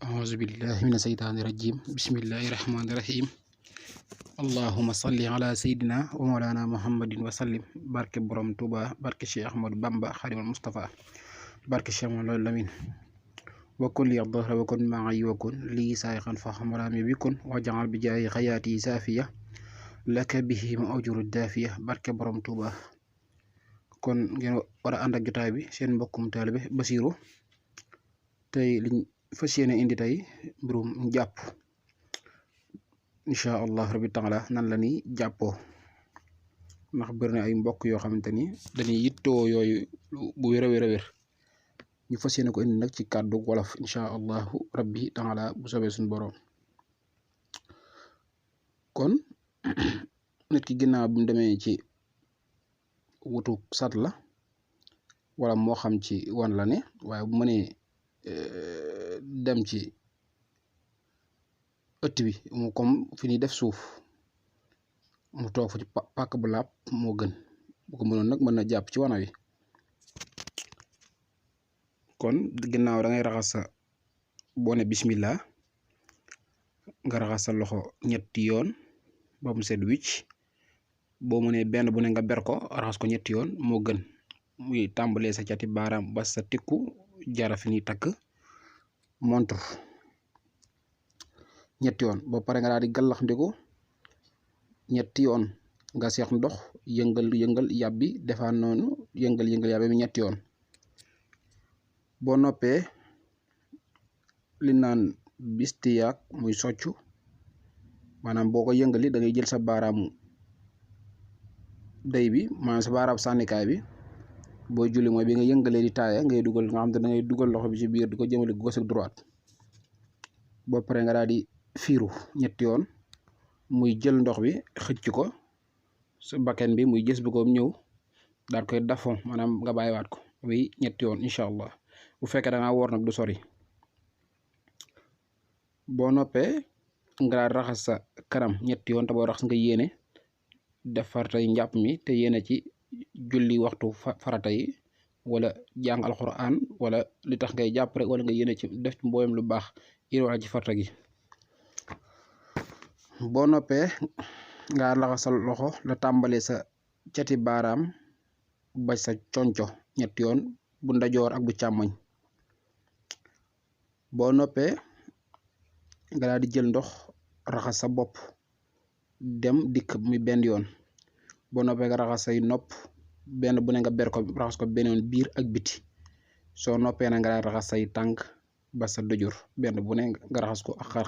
أعوذ بالله من الشيطان الرجيم بسم الله الرحمن الرحيم اللهم صل على سيدنا ومولانا محمد وسلم barke borom Touba barke Cheikh Ahmadou Bamba Xaadimal Mustafa barke Cheikh Mawlana Lamin wakun li dahra wakun ma'i wakun li saayxan fa xamarami bikun wajaal bi jaay xayaati saafiya laka bihi ma awjuru daafiya barke borom Touba. kon ngeen war a ànd ak jotaay bi seen mbokkum taalibe Basiru tey liñ fas yéene indi tey mbirum jàpp incha allah rabbi taala nan la ni jàppoo ndax bëri na ay mbokk yoo xamante ni dañuy yittoo yooyu bu wér a wér ñu fas yéene ko indi nag ci kàddu wolof incha allahu rabbi taala bu soobee suñu borom. kon nit ki ginnaaw bi mu demee ci wutu sat la wala moo xam ci wan la ne waaye bu mënee dem ci ëtt bi mu comme fi ñuy def suuf mu toog fa ci pàkk bu laab moo gën bu ko mënoon nag mën na jàpp ci wana wi. kon ginnaaw da ngay raxas sa boo ne bismillah nga raxas sa loxo ñetti yoon ba mu set wicc boo mënee benn bu ne nga ber ko raxas ko ñetti yoon moo gën muy tàmbalee sa cati baaraam ba sa tikku jara fi ñuy takk montre ñetti yoon ba pare nga daal di gallax ndiku ñetti yoon nga seex ndox yëngal yàbbi defaan noonu yëngal yàbbi mi ñetti yoon. boo noppee li naan bistiyaak muy soccu maanaam boo ko yëngali da ngay jël sa baaraamu day bi maanaam sa baaraam sànnikaay bi boo julli mooy bi nga yëngalee di taaya ngay dugal nga xam te da ngay dugal loxo bi ci biir di ko jëmale gauche ak droite boo pare nga daal di fiiru ñetti yoon muy jël ndox bi xëcc ko sa bakken bi muy gës bi ko ñëw daal koy dafon maanaam nga bàyyiwaat ko muy ñetti yoon incha allah bu fekkee da ngaa woor nag du sori. boo noppee nga daal raxas sa kanam ñetti yoon te boo raxas nga yéene def faratay njàpp mi te yéene ci julli waxtu farata yi wala jàng alxuraan wala li tax ngay jàpp rek wala nga yéene ci def ci mboolem lu baax yéene wala ci farata gi. boo noppee nga raxas sa loxo la tàmbalee sa cati baaraam ba sa conco ñetti yoon bu ndajoor ak bu càmmoñ. boo noppee nga daal di jël ndox raxas sa bopp dem dikk mi benn yoon boo noppee nga raxas say nopp benn bu ne nga ber ko raxas ko benn yoon biir ak biti soo noppee na nga daal raxas say tànk ba sa dojur benn bu ne nga raxas ko ak xar